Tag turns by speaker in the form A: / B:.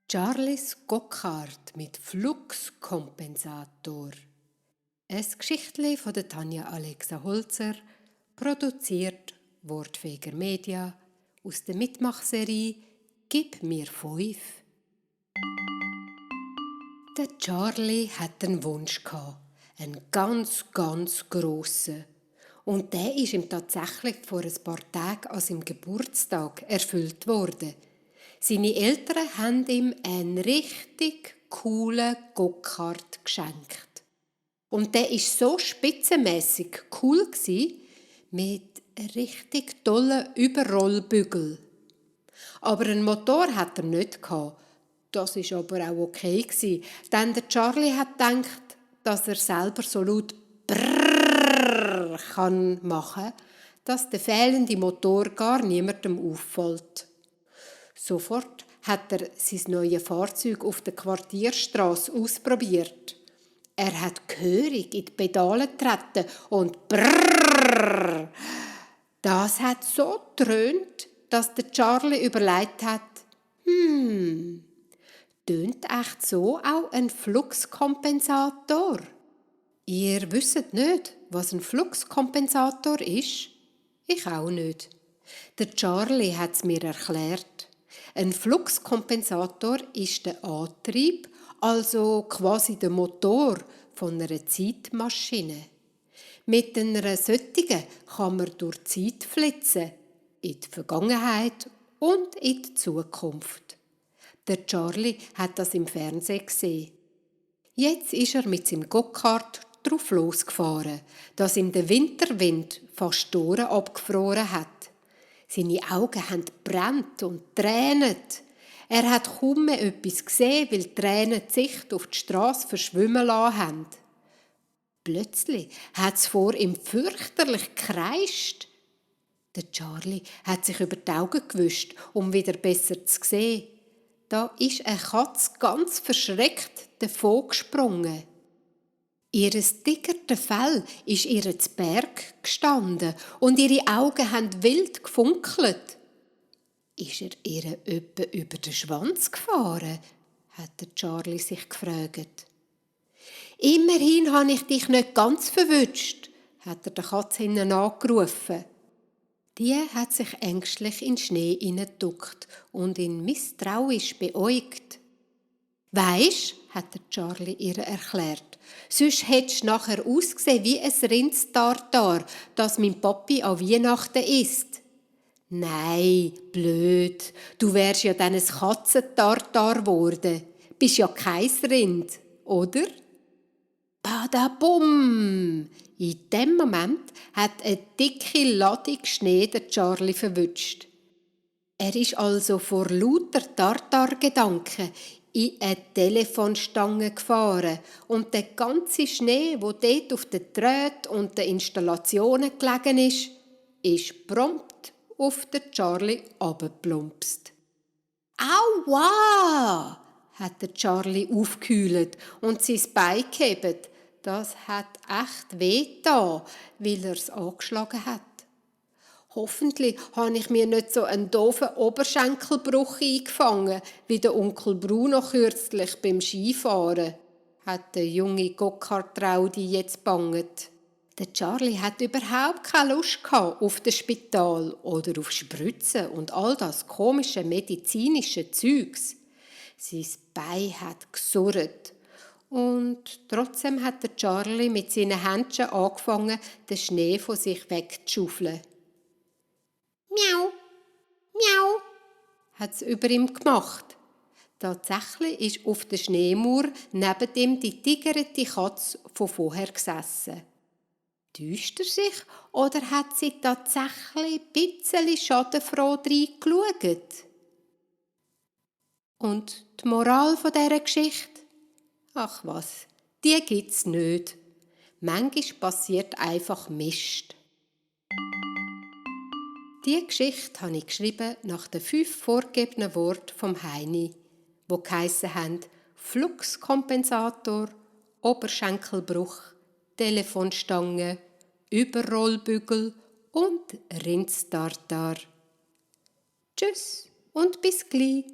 A: Charlies Go-Kart mit Fluxkompensator. Ein Geschichtli von der Tanja Alexa Holzer, produziert Wortfeger Media aus der Mitmachserie «Gib mir 5». Der Charlie hat einen Wunsch gehabt, einen ganz grossen. Und der ist ihm tatsächlich vor ein paar Tagen an seinem Geburtstag erfüllt worden. Seine Eltern haben ihm einen richtig coolen Go-Kart geschenkt. Und der war so spitzenmässig cool mit richtig tollen Überrollbügeln. Aber einen Motor hat er nicht gehabt. Das war aber auch okay, denn der Charlie hat gedacht, dass er selber so laut Brrrr kann machen, dass der fehlende Motor gar niemandem auffällt. Sofort hat er sein neues Fahrzeug auf der Quartierstrasse ausprobiert. Er hat gehörig in die Pedale getreten und brrrr. Das hat so dröhnt, dass der Charlie überlegt hat, tönt echt so auch ein Fluxkompensator? Ihr wisst nicht, was ein Fluxkompensator ist? Ich auch nicht. Der Charlie hat es mir erklärt. Ein Fluxkompensator ist der Antrieb, also quasi der Motor von einer Zeitmaschine. Mit einer solchen kann man durch die Zeit flitzen, in die Vergangenheit und in die Zukunft. Der Charlie hat das im Fernsehen gesehen. Jetzt ist er mit seinem Go-Kart drauf losgefahren, dass ihm der Winterwind fast die Ohren abgefroren hat. Seine Augen haben gebrannt und tränet. Er hat kaum mehr etwas gesehen, weil die Tränen die Sicht auf die Strasse verschwimmen lassen haben. Plötzlich hat es vor ihm fürchterlich gekreischt. Der Charlie hat sich über die Augen gewischt, um wieder besser zu sehen. Da ist eine Katze ganz verschreckt davon gesprungen. Ihr dickerte Fell ist ihr zu Berg gestanden und ihre Augen haben wild gefunkelt. Ist er ihr öppe über den Schwanz gefahren? Hat der Charlie sich gefragt. Immerhin habe ich dich nicht ganz verwünscht, hat er der Katze hinten angerufen. Die hat sich ängstlich in den Schnee hineingeduckt und ihn misstrauisch beäugt. «Weisst», hat der Charlie ihr erklärt, «sonst hättest du nachher ausgesehen wie ein Rindstartar, das mein Papi an Weihnachten isst.» «Nein, blöd, du wärst ja dann ein Katzentartar geworden. Bist ja kein Rind, oder?» Badabum! In dem Moment hat eine dicke Ladung Schnee den Charlie verwünscht. Er ist also vor lauter Tartargedanken in eine Telefonstange gefahren und der ganze Schnee, der dort auf den Drähten und den Installationen gelegen ist prompt auf den Charlie runtergeplumpst. «Aua!» hat der Charlie aufgehüllt und sein Bein gehebt. Das hat echt wehgetan, weil er es angeschlagen hat. Hoffentlich habe ich mir nicht so einen doofen Oberschenkelbruch eingefangen, wie der Onkel Bruno kürzlich beim Skifahren, hat der junge Go-Kart-Traudi jetzt banget. Der Charlie hat überhaupt keine Lust gehabt auf das Spital oder auf Spritzen und all das komische medizinische Zeugs. Sein Bein hat gesurrt. Und trotzdem hat der Charlie mit seinen Händchen angefangen, den Schnee von sich wegzuschaufeln. «Miau, miau», hat es über ihm gemacht. Tatsächlich ist auf der Schneemauer neben ihm die tigerte Katze von vorher gesessen. Täuscht er sich oder hat sie tatsächlich ein bisschen schadenfroh reingeschaut? Und die Moral von dieser Geschichte? Ach was, die gibt's nicht. Manchmal passiert einfach Mist. Die Geschichte habe ich geschrieben nach den 5 vorgegebenen Worten vom Heini, die geheissen haben: Fluxkompensator, Oberschenkelbruch, Telefonstange, Überrollbügel und Rindstartar. Tschüss und bis gleich.